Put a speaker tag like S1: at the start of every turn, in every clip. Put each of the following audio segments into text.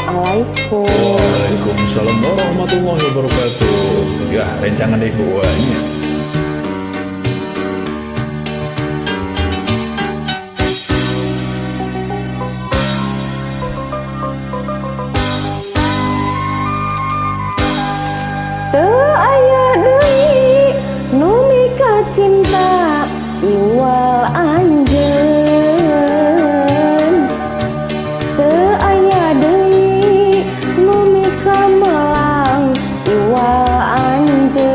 S1: Assalamualaikum.
S2: Waalaikumsalam warahmatullahi wabarakatuh. Ya, rencangan deui ku nya.
S1: Teu aya deui nu mikacinta iwal anjeun. Teu aya deui nu mikamelang iwal anjeun.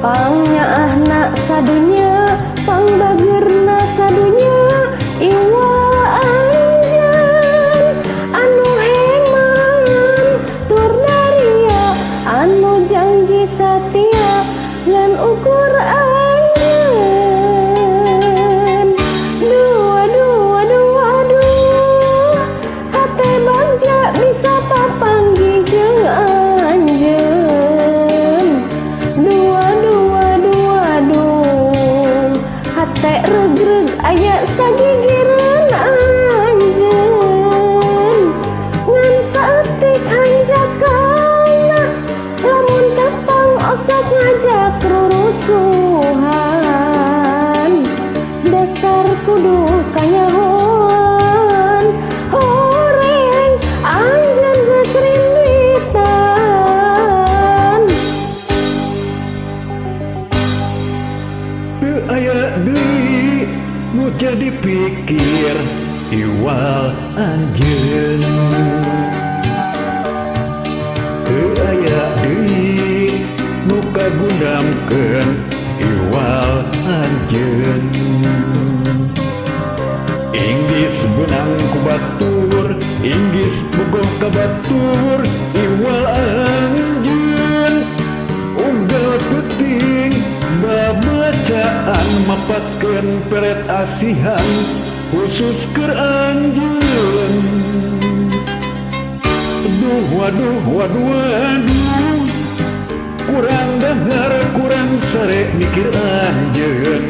S1: Pangnyaahna sadunya, pangbageurna sadunya iwal anjeun. Anu heman tur daria, anu janji satia ngan ukur anjeun. Duh aduh aduh aduh, hate bagja bisa papanggih jeung anjeun. Duh aduh aduh aduh, hate regreg aya sagigireun anjeun. Ngan saeutik hanjakalna, lamun tepang osok ngajak rurusuhan. Dasar kudu kanyahoan, horeng anjeun geus rimbitan.
S2: Teu aya deui nu jadi pikir iwal anjeun. Teu aya deui nu kagundamkeun iwal anjeun. Inggis beunang ku batur, inggis bogoh ka batur iwal anjeun. Unggal peuting babacaan mapatkeun peret asihan khusus keur anjeun. Duh waduh waduh waduh, kurang dahar kurang sare mikir anjeun.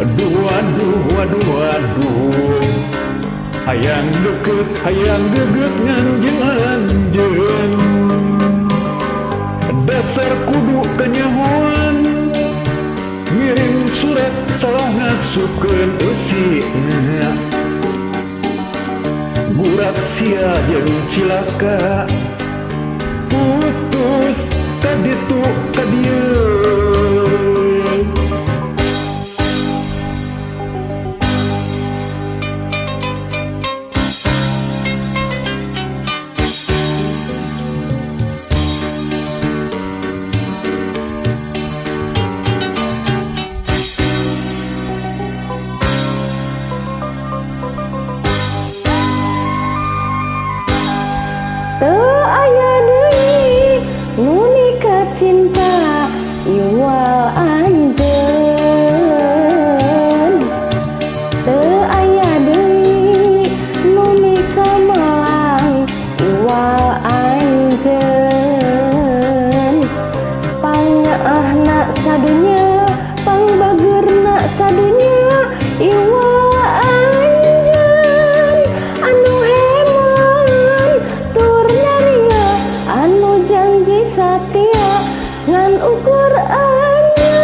S2: Duh waduh waduh waduh, hayang deket hayang geget ngan jeung anjeun. Dasar kudu kanyahoan, ngirim surat salah ngasupkeun eusina. Gurat sia jeung cilaka, putus kaditu kadieu.
S1: Teu aya deui nu mikacinta iwal anjeun. Teu aya deui nu mikamelang iwal anjeun. Pangnyaahna sadunya, pangbageurna sadunya iwal anjeun. Anu heman tur daria, anu janji satia ngan ukur anjeun.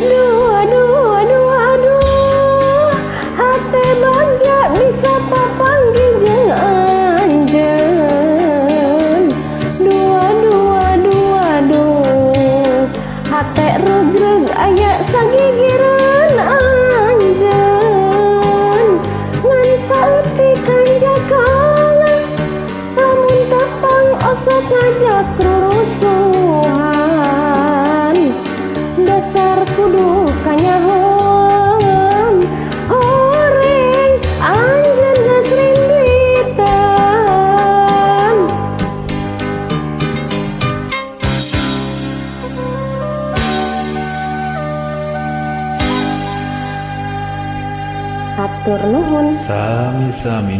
S1: Duh aduh aduh aduh, hate bagja bisa papanggih jeung anjeun. Duh aduh aduh aduh, hate regreg aya sagigireun anjeun. Ngan saeutik hanjakalna, lamun tepang osok ngajak rurusuhan. Dasar kudu kanyahoan, horeng anjeun geus rimbitan. Hatur nuhun.
S2: Sami-sami.